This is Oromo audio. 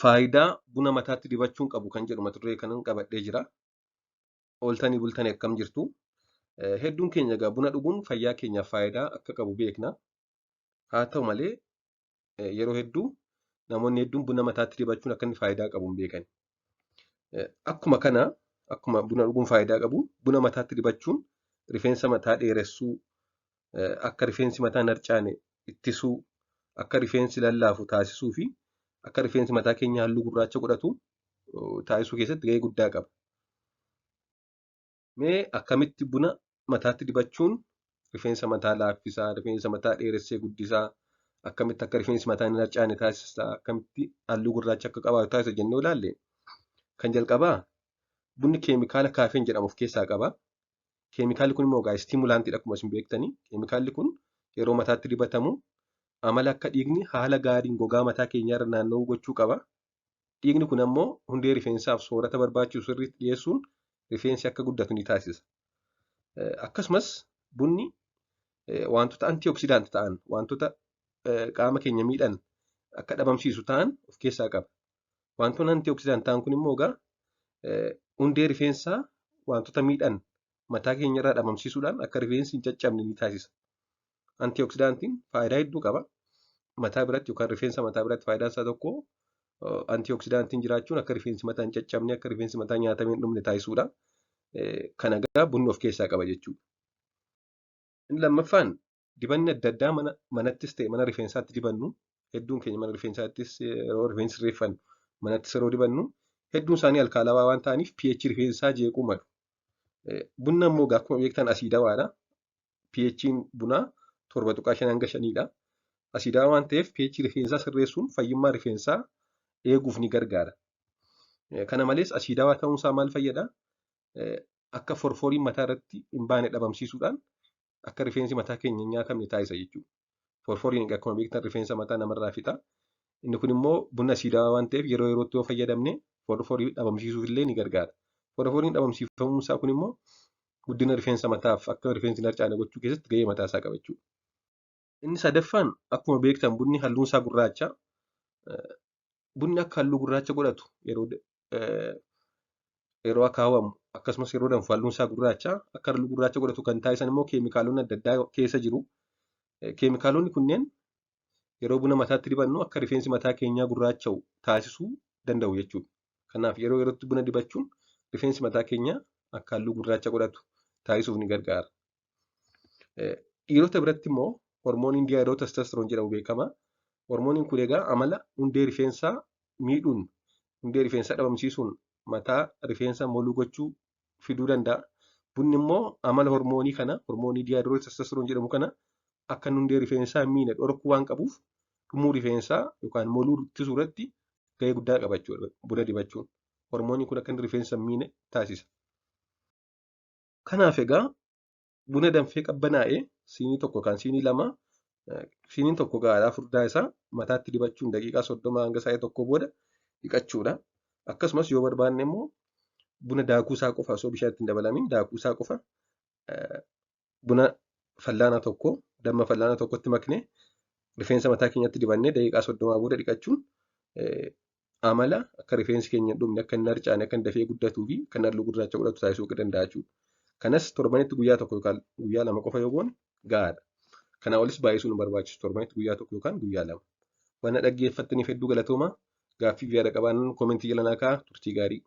Faayidaa buna mataatti dibachuun qabu kan jedhu mata duree kanan qabadhee jira. Ooltanii bultanii akkam jirtu? Hedduun keenya egaa buna dhuguun fayyaa keenyaaf faayidaa akka qabu beekna. Haa ta'u malee yeroo hedduu namoonni hedduun buna mataatti dibachuun akka inni faayidaa qabu hin beekan. Akkuma kana akkuma buna dhuguun faayidaa qabu buna mataatti dibachuun rifeensa mataa dheeressuu, akka rifeensi mataa hin harcaane ittisuu, akka rifeensi lallaafu taasisuu fi akka rifeensi mataa keenyaa halluu gurraacha godhatu taasisuu keessatti gahee guddaa qaba. Mee akkamitti buna mataatti dibachuun rifeensa mataa laaffisaa, rifeensa mataa dheeressee guddisaa, akkamitti akka rifeensi mataa hin harcaane taasisaa, akkamitti halluu gurraacha akka qabaatu taasisa jennee ilaalle kan jalqabaa bunni keemikaala kaafeen jedhamu of keessaa qaba. Keemikaalli kun immoo egaa istiimulaantiidha akkuma isin beektanii. Keemikaalli kun yeroo mataatti dibatamu amala akka dhiigni haala gaariin gogaa mataa keenyaarra naanna'uu gochuu qaba. Dhiigni kun ammoo hundee rifeensaaf soorata barbaachisu sirriitti dhiyeessuun rifeensi akka guddatu ni taasisa. Akkasumas bunni wantoota antioksidaant ta'an wantoota qaama keenya miidhan akka dhabamsiisu ta'an of keessaa qaba. Wantoonni antioksidaant ta'an kun immoo egaa hundee rifeensaa wantoota miidhan mataa keenyarraa dhabamsiisuudhaan akka rifeensi hin caccabne ni taasisa. Antioksidaantiin faayidaa hedduu qaba. Mataa biratti yookaan rifeensa mataa biratti faayidaan isaa tokko antioksidaantiin jiraachuun akka rifeensi mataa hin caccabne akka rifeensi mataa nyaatamee hin dhumne taasisuudha. Kana egaa bunni of keessaa qaba jechuudha. Inni lammaffaan dibanni adda addaa manattis ta'e mana rifeensaatti dibannu hedduun keenya mana rifeensaattis yeroo rifeensi sirreeffannu manattis yeroo dibannu hedduun isaanii alkaalawaa waan ta'aniif pH rifeensaa jeequu malu. Bunni ammoo egaa akkuma beektan asiidawaadha. pH'n bunaa 7.5 hanga 5dha. Asiidawaa waan ta'eef pH rifeensaa sirreessuun fayyummaa rifeensaa eeguuf ni gargaara. Kana malees asiidawaa ta'uunsaa maal fayyada? Akka forforiin mataa irratti hin baane dhabamsiisuudhaan akka rifeensi mataa keenya hin nyaatamne taasisa jechuudha. Forforiin akkuma beektan rifeensa mataa namarraa fixa. Inni kun immoo buna asiidawaa waan ta'eef yeroo yerootti yoo fayyadamne forforii dhabamsiisuuf illee ni gargaara. Forforiin dhabamsiifamuun isaa kun immoo guddina rifeensa mataaf akka rifeensi hin harcaane gochuu keessatti gahee mataa isaa qaba jechuudha. Inni sadaffaan akkuma beektan bunni halluun isaa gurraacha. Bunni akka halluu gurraacha godhatu yeroo akaawamu akkasumas yeroo danfu halluun isaa gurraacha. Akka halluu gurraacha godhatu kan taasisan immoo keemikaalonni adda addaa keessa jiru. Keemikaalonni kunneen yeroo buna mataatti dibannu akka rifeensi mataa keenyaa gurraacha'u taasisuu danda'u jechuudha. Kanaaf yeroo yerootti buna dibachuun rifeensi mataa keenyaa akka halluu gurraacha godhatu taasisuuf ni gargaara. Dhiirota biratti immoo hormooniin dihydrotestosterone jedhamu beekama. Hormooniin kun egaa amala hundee rifeensaa miidhuun hundee rifeensaa dhabamsiisuun mataa rifeensa moluu gochuu fiduu danda'a. Bunni immoo amala hormoonii kana hormoonii dihydrotestosterone jedhamu kana akka hundee rifeensaa hin miine dhorkuu waan qabuuf dhumuu rifeensaa yookaan moluu ittisuu irratti gahee guddaa qaba jechuudha buna dibachuun. Hormooniin kun akka inni rifeensa hin miine taasisa. Kanaaf egaa buna danfee qabbanaa'ee siinii tokko yookaan siinii lama siiniin tokko gahaadhaa furdaa isaa mataatti dibachuun daqiiqaa 30 hanga sa'aatii tokko booda dhiqachuudha. Akkasumas yoo barbaanne immoo buna daakuu isaa qofa osoo bishaan itti hin dabalamin daakuu isaa qofa buna fallaana tokko damma fallaana tokkotti maknee rifeensa mataa keenyatti dibannee daqiiqaa 30 booda dhiqachuun amala akka rifeensi keenya hin dhumne akka hin harcaane akka inni dafee guddatuu fi kan halluu gurraacha godhatu taasisuu danda'a jechuudha. Kanas torbanitti guyyaa tokko yookaan guyyaa lama qofa yoo goone gahaadha. Kanaa olis baay'isuun hin barbaachisu torbanitti guyyaa tokko yookaan guyyaa lama. Waan dhaggeeffattaniif hedduu galatoomaa. Gaaffii fi yaada qabaannan koomentii jala naa kaa'aa. Turtii gaarii.